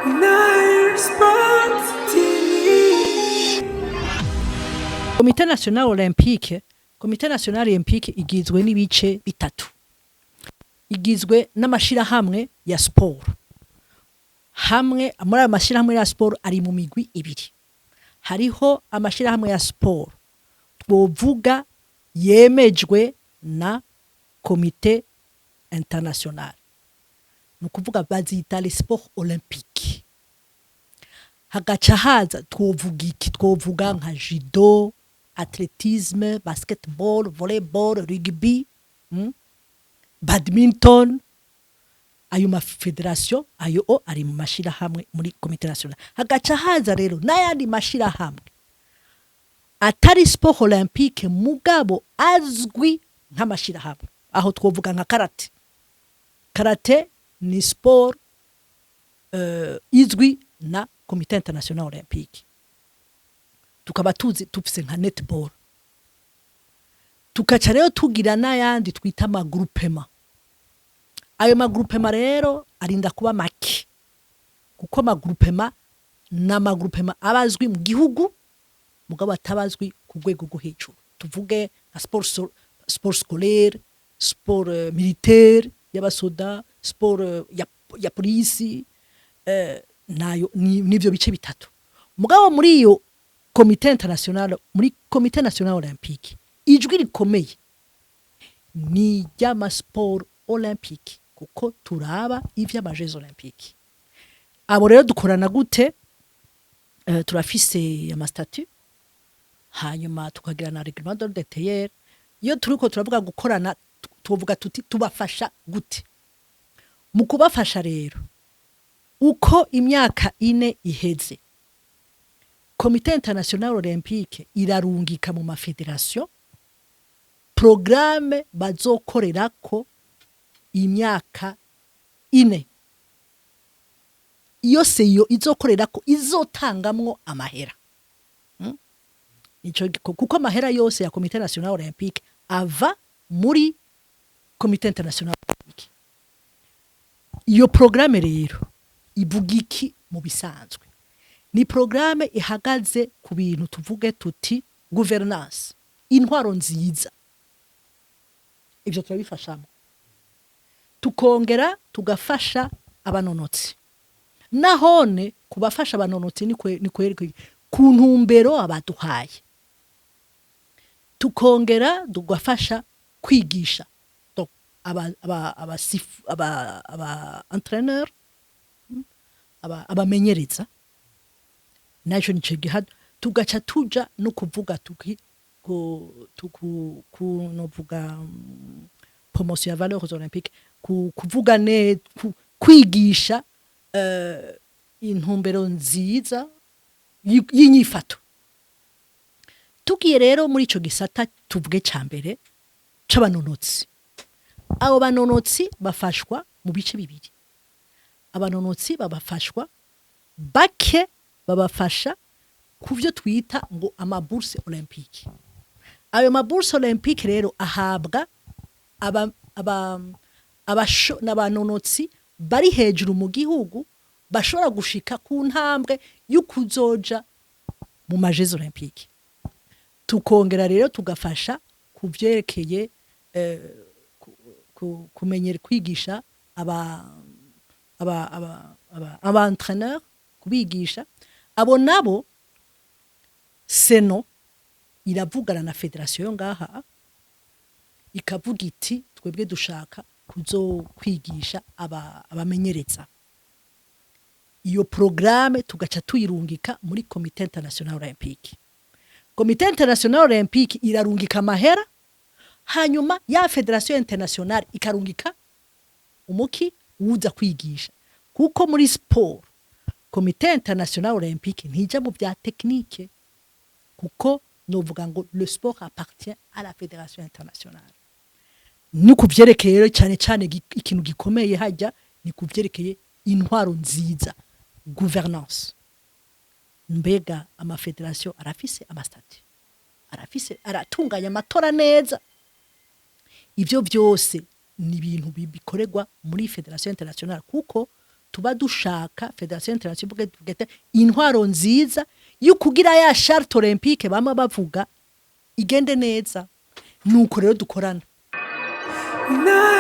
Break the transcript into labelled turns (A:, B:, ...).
A: Nile Sport TV.
B: Comité national olympique, Comité national olympique igizwe n'ibice bitatu. Igizwe n'amashirahamwe ya siporo. Hamwe muri ayo mashirahamwe ya siporo ari mu migwi ibiri. Hariho amashirahamwe ya siporo twovuga yemejwe na Comité international, ni ukuvuga bazita les sports olympiques. Hagaca haza, twovuga iki? Twovuga nka judo, athlétisme, basketball, volleyball, rugby, badminton. Ayo ma fédérations ayo o ari mu mashirahamwe muri Comité national. Hagaca haza rero n'ayandi mashirahamwe atari sport olympique mugabo azwi nk'amashirahamwe. Aho twovuga nka karate. Karate ni sport izwi na Comité international olympique. Tukaba tuzi tufise nka netball. Tukaca rero tugira n'ayandi twita ama groupements. Ayo ma groupements rero arinda kuba make, kuko ama groupements ni ama groupements aba azwi mu gihugu mugabo atabazwi ku rwego rwo hejuru. Tuvuge nka sport scolaire, sport militaire y'abasoda, sport ya polisi, nayo nivyo bice bitatu. Mugabo muri iyo Comité international, muri Comité national olympique, ijwi rikomeye ni ry'ama sports olympiques, kuko turaba ivy'ama Jeux olympiques. Abo rero dukorana gute? Turafise ama statuts, hanyuma tukagira na règlement d'ordre intérieur. Iyo turiko turavuga gukorana, tuvuga tuti tubafasha gute? Mu kubafasha rero, uko imyaka 4 iheze, Comité international olympique irarungika mu ma fédérations programme bazokorerako imyaka 4. Iyo seyo izokorerako izotangamwo amahera. Nico kuko amahera yose ya Comité national olympique ava muri Comité international olympique. Iyo programme rero ivuga iki? Mu bisanzwe ni programme ihagaze ku bintu tuvuge tuti gouvernance, intwaro nziza. Ivyo turabifashamo, tukongera tugafasha abanonotsi. Nahone kubafasha abanonotsi ni kwereka ku ntumbero abaduhaye. Tukongera tugafasha kwigisha. Donc, aba entraîneur, abamenyereza, naco nico giha. Tugaca tuja no kuvuga tuki ku tuku ku novuga promotion ya valeurs olympiques, kuvuga ne kwigisha intumbero nziza y'inyifato. Tugiye rero muri ico gisata tuvuge ca mbere c'abanonotsi, abo banonotsi bafashwa mu bice bibiri. Abanonotsi babafashwa bake, babafasha ku byo twita ngo ama bourses olympiques. Ayo ma bourses olympiques rero ahabwa aba n'abanonotsi bari hejuru mu gihugu, bashobora gushika ku ntambwe y'ukuzoja mu ma Jeux olympiques. Tukongera rero tugafasha ku vyerekeye kumenyera kwigisha aba entraîneur, kubigisha. Abo nabo CNO iravugana na fédération yo ngaha, ikavuga iti twebwe dushaka kuzokwigisha abamenyereza. Iyo programme tugaca tuyirungika muri Comité international olympique. Comité international olympique irarungika amahera, hanyuma ya fédération internationale ikarungika umuki uza kwigisha, kuko muri sport Comité international olympique ntija mu bya technique, kuko novuga ngo le sport appartient à la fédération internationale. Ni kuvyerekeye rero cyane cyane ikintu gikomeye hajya ni kuvyerekeye intwaro nziza, gouvernance. Mbega ama fédérations arafise ama statuts, arafise, aratunganya amatora neza? Ivyo byose ni ibintu bikorerwa muri fédération internationale, kuko Tuba dushaka fédération internationale ivuge, tuvuge ati, intwaro nziza yo kugira ya charte olympique bama bavuga igende neza. Nuko rero dukorana.
A: Nice.